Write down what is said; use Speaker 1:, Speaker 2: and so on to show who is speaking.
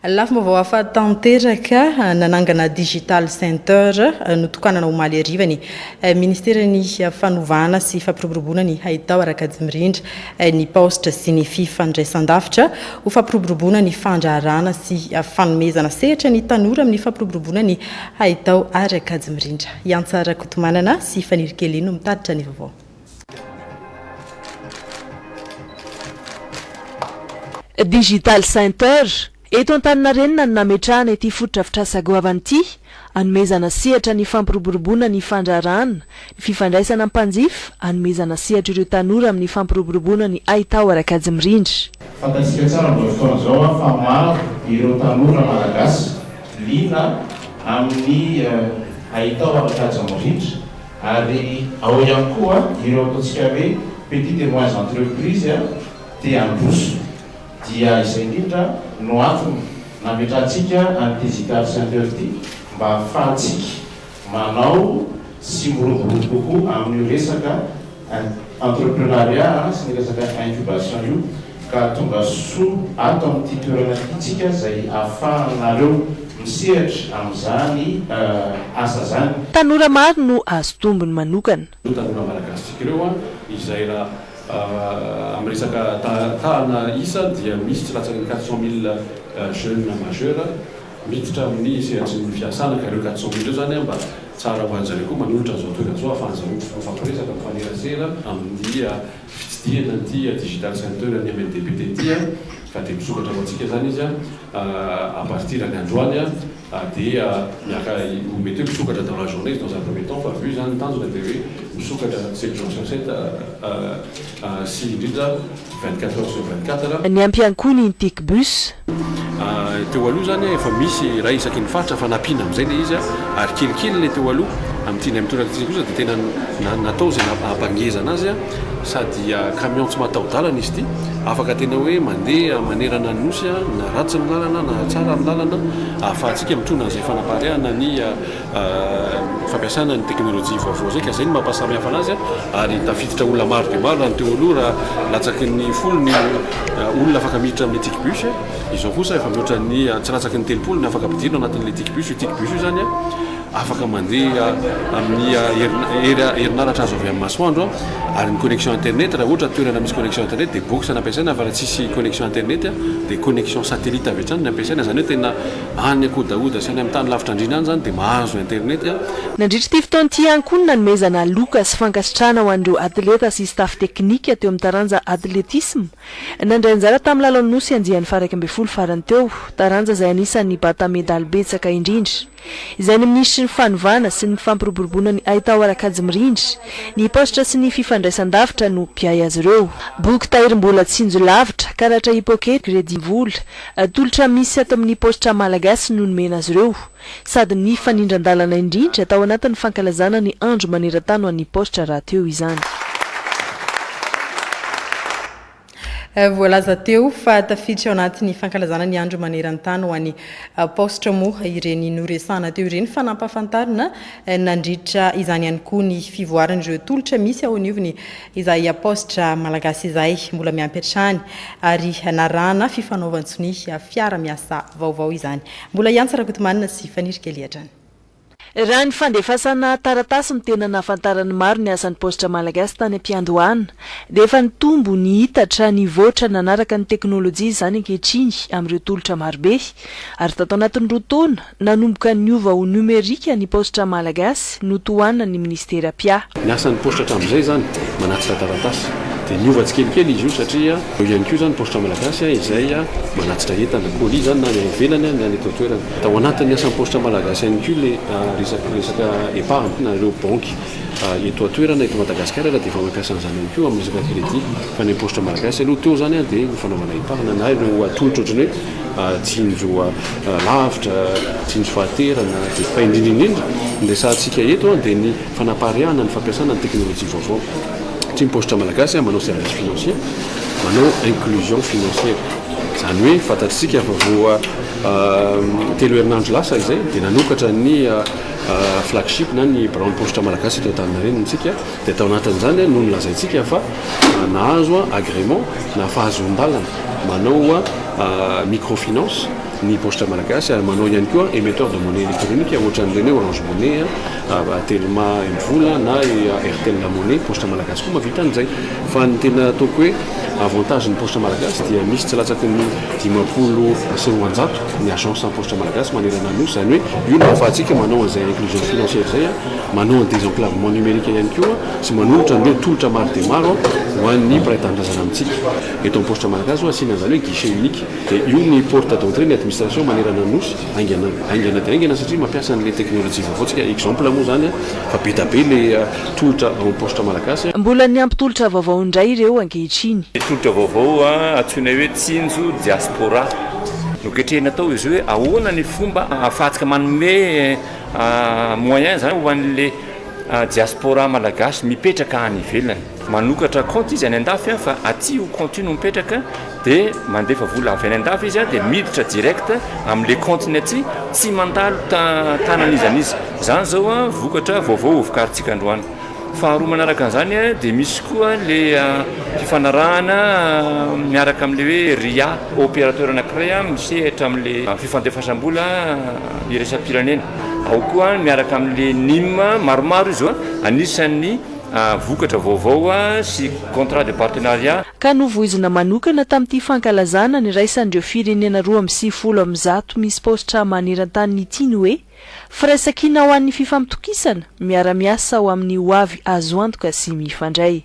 Speaker 1: Lafim-baovao hafa tanteraka, nanangana Digital Center notokanana omaly hariva ny Ministeran'ny Fanovana sy Fampiroboroboana ny Haitao ara-kajy mirindra, ny Paositra sy ny Fifandraisandavitra ho fampiroboroboana ny fandraharahana sy fanomezana sehatra ny tanora amin'ny fampiroboroboana ny haitao ara-kajy mirindra. Iantsa Rakotomanana sy Faniry Kelly no mitatitra ny vaovao.
Speaker 2: Digital Center, eto Antaninarenina no nametrahana ity fotodrafitrasa goavana ity, hanomezana sehatra ny fampiroboroboana ny fandraharahana, ny fifandraisana mpanjifa, hanomezana sehatra ireo tanora amin'ny fampiroboroboana ny haitao ara-kajy mirindra.
Speaker 3: Fantatsika tsara amin'izao fotoana izao fa maro ireo tanora malagasy liana amin'ny haitao ara-kajy mirindra ary ao ihany koa ireo ataontsika hoe petites et moyennes entreprises te handroso. Dia izay indrindra no antony nametrahantsika an'ity Zital Center ity mba hahafahantsika manao sy miroborobo kokoa amin'io resaka entrepreneuriat sy ny resaka incubation io ka tonga soa ato amin'ity toerana ity tsika izay ahafahanareo misehatra amin'izany asa izany.
Speaker 2: Tanora maro no azo tombony manokana.
Speaker 4: Ireo tanora malagasintsika ireo izay raha amin'ny resaka tahana isa dia misy tsy latsaky ny 400 mille jeunes majeurs miditra amin'ny sehatry ny fiasana ka ireo 400 mille ireo izany mba tsara ho an-jareo koa manolotra an'izao toerana izao ahafahan-jareo mifampiresaka, mifanerasera amin'ny fitsidihana an'ity digital center an'ny MNDPT ity fa dia misokatra ho antsika izany izy à partir ny androany dia miaka mety hoe misokatra dans la journée izy dans un premier temps fa vu izany ny tanjona dia hoe misokatra sept jours sur sept sy indrindra 24 heures sur 24.
Speaker 2: Niampy ihany koa ny Ticbus.
Speaker 4: Teo aloha izany efa misy iray isaky ny faritra fa nampiana amin'izay ilay izy ary kelikely ilay teo aloha. Amin'ity indray mitoraka ity kosa dia tena natao izay nampangezana azy sady camion tsy mataho-dalana izy ity, afaka tena hoe mandeha manerana ny Nosy na ratsy ny lalana na tsara ny lalana ahafahantsika mitondra an'izay fanapariahana ny fampiasana ny teknolojia vaovao izay ka izay no mampahasamihafa anazy ary tafiditra olona maro dia maro raha ny teo aloha raha latsaky ny folo ny olona afaka miditra amin'ny tic bus izao kosa efa mihoatra ny tsy latsaky ny 30 ny afaka ampidirina anatin'ilay tic bus. Io tic bus io izany afaka mandeha amin'ny herinaratra azo avy amin'ny masoandro ary ny connexion internet raha ohatra toerana misy connexion internet dia box no ampiasaina fa raha tsisy connexion internet dia connexion satellite avy hatrany no ampiasaina izany hoe tena Any Ankodahoda sy any amin'ny tany lavitra andriana any izany dia mahazo internet a.
Speaker 2: Nandritra ity fotoana ity ihany koa no nanomezana loka sy fankasitrahana ho an'ireo atleta sy staff teknika teo amin'ny taranja atletisma nandray anjara tamin'ny lalaon'ny Nosy andiany faha 11 farany teo, taranja izay anisan'ny nibata medaly betsaka indrindra. Izay ny minisitry ny fanovana sy ny fampiroboroboana ny haitao ara-kajy mirindra, ny paositra sy ny fifandraisan-davitra no mpiahy azy ireo. Boky tahirim-bola tsinjo lavitra, karatra hipoke, crédit vola, Tolotra misy ato amin'ny paositra malagasy no nomena azy ireo, sady nifanindran-dalana indrindra tao anatin'ny fankalazana ny andro maneran-tany ho an'ny paositra rahateo izany.
Speaker 1: Voalaza teo fa tafiditra ao anatin'ny fankalazana ny andro maneran-tany ho an'ny paositra moa ireny noresahana teo ireny fa nampahafantarina nandritra izany ihany koa ny fivoaran'ireo tolotra misy ao anivon'ny Izay paositra malagasy izay mbola miampy hatrany ary narahana fifanaovan-tsonia fiara-miasa vaovao izany. Mbola hiantsa Rakotomanana sy Faniry Kelly hatrany.
Speaker 2: Raha ny fandefasana taratasy no tena nahafantaran'ny maro ny asan'ny paositra malagasy tany am-piandohana dia efa nitombo, nihitatra, nivoatra nanaraka ny teknolojia izany ankehitriny amin'ireo tolotra marobe ary tato anatin'ny roa taona Nanomboka niova ho nomerika ny paositra malagasy notohanan'ny minisitera mpiahy.
Speaker 4: Ny asan'ny paositra hatramin'izay izany manatitra taratasy. Dia niova tsikelikely izy io satria eo ihany koa izany paositra malagasy izay manatitra entana, colis izany na ny any ivelany na ny eto an-toerana. Tao anatin'ny asan'ny paositra malagasy ihany koa ilay resaka épargne na ireo banky eto an-toerana eto Madagasikara dia efa mampiasa an'izany ihany koa amin'ny resaka crédit. Fa ny paositra malagasy aloha teo izany dia ny fanaovana épargne na ireo atolotra ohatran'ny hoe tsinjo lavitra, tsinjo fahaterana. Fa indrindra indrindra ny resahantsika eto dia ny fanapariahana ny fampiasana ny teknolojia vaovao. Satria ny paositra malagasy manao service financier, manao inclusion financière. Izany hoe fantatr'isika fa vao telo herinandro lasa izay dia nanokatra ny flagship na ny biraon'ny paositra malagasy eto Antaninarenina isika dia tao anatin'izany no nolazaintsika fa nahazo agrément na fahazoan-dalana manao microfinance. ny Paositra Malagasy ary manao ihany koa émetteur de monnaie électronique ohatran'ireny hoe Orange Money, Telma Mvola na Airtel Money. Paositra Malagasy koa mahavita an'izay. Fa ny tena ataoko hoe avantage ny Paositra Malagasy dia misy tsy latsaky ny 250 ny agence ny Paositra Malagasy manerana ny Nosy. Izany hoe io no ahafahantsika manao an'izay inclusion financière izay, manao ny désenclavement numérique ihany koa sy manolotra an'ireo tolotra maro dia maro ho an'ny mpiray tanindrazana amintsika. Eto amin'ny Paositra Malagasy zao asiana an'izany hoe guichet unique, dia io ny porte d'entrée ny administration manerana ny Nosy, haingana haingana dia haingana satria mampiasa an'ilay teknolojia vaovao tsika. Exemple moa izany fa be dia be ilay tolotra ao amin'ny Paositra Malagasy.
Speaker 2: Mbola niampy tolotra vaovao indray ireo ankehitriny.
Speaker 5: Tolotra vaovao antsoina hoe Tsinjo Diaspora. Noketrehina tao izy io hoe ahoana ny fomba ahafahantsika manome moyen izany ho an'ilay diaspora malagasy mipetraka any ivelany. Manokatra compte izy any andafy fa aty io compte io no mipetraka dia mandefa vola avy any andafy izy dia miditra direct amin'ilay compte-ny aty, tsy mandalo tanan'iza n'iza. Izany izao vokatra vaovao hovokarintsika androany. Faharoa manaraka an'izany dia misy koa ilay fifanarahana miaraka amin'ilay hoe Ria, opérateur anankiray misehatra amin'ilay fifandefasam-bola iraisam-pirenena. Ao koa miaraka amin'ilay NIM, maromaro izy io, anisan'ny vokatra vaovao sy contrat de partenariat.
Speaker 2: Ka novoizina manokana tamin'ity fankalazana niraisan'ireo firenena 192 misy paositra maneran-tany ity ny hoe Firaisankina ho an'ny fifampitokisana, miara-miasa ho amin'ny hoavy azo antoka sy mifandray.